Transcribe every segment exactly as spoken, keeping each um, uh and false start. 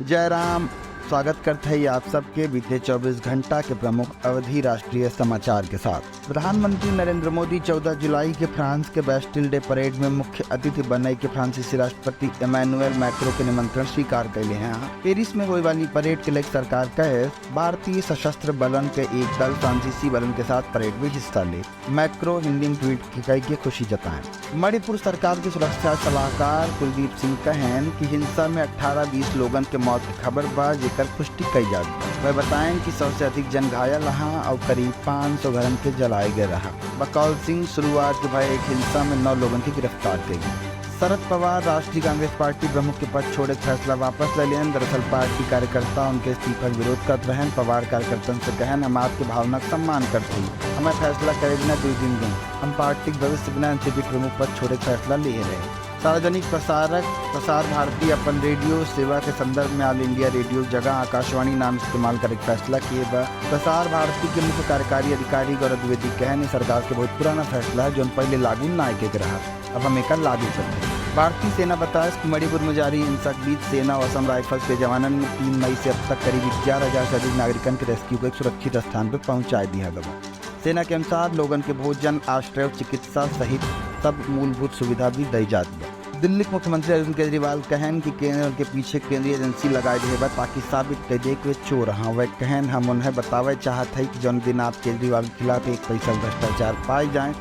जय राम। स्वागत करत हई आप सबके बीते चउबीस घंटा के प्रमुख अवधी राष्ट्रीय समाचार के साथ। प्रधानमंत्री नरेंद्र मोदी चउदह जुलाई के फ्रांस के बैस्टिल डे परेड में मुख्य अतिथि बनइ के फ्रांसीसी राष्ट्रपति इमैनुएल मैक्रो के निमंत्रण स्वीकार कइले हैं। पेरिस में होए वाली परेड के लेके सरकार कहे, भारतीय सशस्त्र बलन के एक दल फ्रांसीसी बलन के साथ परेड में हिस्सा ले। मैक्रो हिंदी में ट्वीट कइके खुशी जताएं। मणिपुर सरकार के सुरक्षा सलाहकार कुलदीप सिंह कहेन कि हिंसा में अठारह बीस लोगन के मौत के खबर बा, जेकर पुष्टि कई जात बा। वह बताएन कि सौ से अधिक जन घायल रहा और करीब पाँच सौ घरन के जलाए गए रहा। बकौल सिंह शुरुआत के भय एक हिंसा में नौ लोगन के गिरफ्तार कइल गइल। शरद पवार राष्ट्रीय कांग्रेस पार्टी प्रमुख के पद छोड़े के फैसला वापस ले लेन। दरअसल पार्टी कार्यकर्ता उनके इस्तीफा के विरोध करत रहन। पवार कार्यकर्तन से कहन, "हम आपके भावना का सम्मान करत हई, हमें फैसला करे बिना दुइ दिन दें। हम पार्टी के भविष्य बिना एनसीपी प्रमुख पद छोड़े के फैसला लिए रहे।" सार्वजनिक प्रसारक प्रसार भारती अपन रेडियो सेवा के संदर्भ में ऑल इंडिया रेडियो जगह आकाशवाणी नाम इस्तेमाल करे के फैसला किए बा। प्रसार भारती के मुख्य कार्यकारी अधिकारी गौरव द्विवेदी कहन, "ई सरकार के बहुत पुराना फैसला है, जौन पहले लागू ना के रहा, अब हम एकर लागू करते हैं।" भारतीय सेना बतास कि मणिपुर में जारी हिंसा के बीच सेना और असम राइफल्स के जवानन ने तीन मई से अब तक करीब ग्यारह हजार से अधिक नागरिकन के रेस्क्यू के एक सुरक्षित स्थान पर पहुंचाए दिया गवा। सेना के अनुसार लोगन के भोजन, आश्रय और चिकित्सा सहित सब मूलभूत सुविधा भी दई जात बा। दिल्ली के मुख्यमंत्री अरविंद केजरीवाल कहन कि केंद्र के पीछे केंद्रीय एजेंसी लगाए दिहे बा, ताकि साबित कर दे कि वे चोर हैं। वह कहन, "हम उन्हें बतावे चाहत हई कि जौन दिन आप केजरीवाल के खिलाफ एक पैसा भ्रष्टाचार पाए जाए,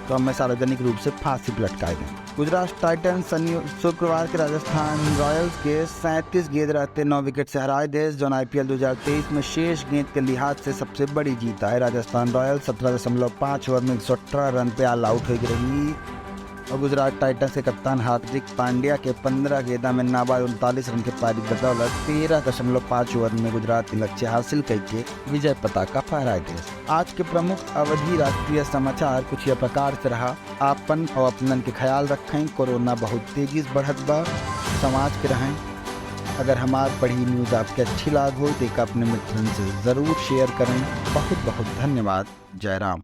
तो हमें सार्वजनिक रूप से फांसी पर लटकाए दें।" गुजरात टाइटंस शनि, शुक्रवार के राजस्थान रॉयल्स के सैंतीस गेंद रहते नौ विकेट से हराए देस, जौन आईपीएल दो हज़ार तेईस में शेष गेंद के लिहाज से सबसे बड़ी जीत आए। राजस्थान रॉयल्स सत्रह दशमलव पाँच ओवर में एक सौ अठारह रन पे ऑल आउट हो गई रही और गुजरात टाइटंस के कप्तान हार्दिक पांड्या के पन्द्रह गेंदा में नाबाद उनतालीस रन के पारी बदौलत तेरह दशमलव पाँच ओवर में गुजरात ने लक्ष्य हासिल करके विजय पताका फहराए देस। आज के प्रमुख अवधी राष्ट्रीय समाचार कुछ यह प्रकार से रहा। आपन और अपनन के ख्याल रखें, कोरोना बहुत तेजी से बढ़त बा, समाज के रहें। अगर हमार पढ़ी न्यूज़ आपके अच्छी लाग हो, तो एका अपने मित्रन से ज़रूर शेयर करें। बहुत बहुत धन्यवाद। जय राम।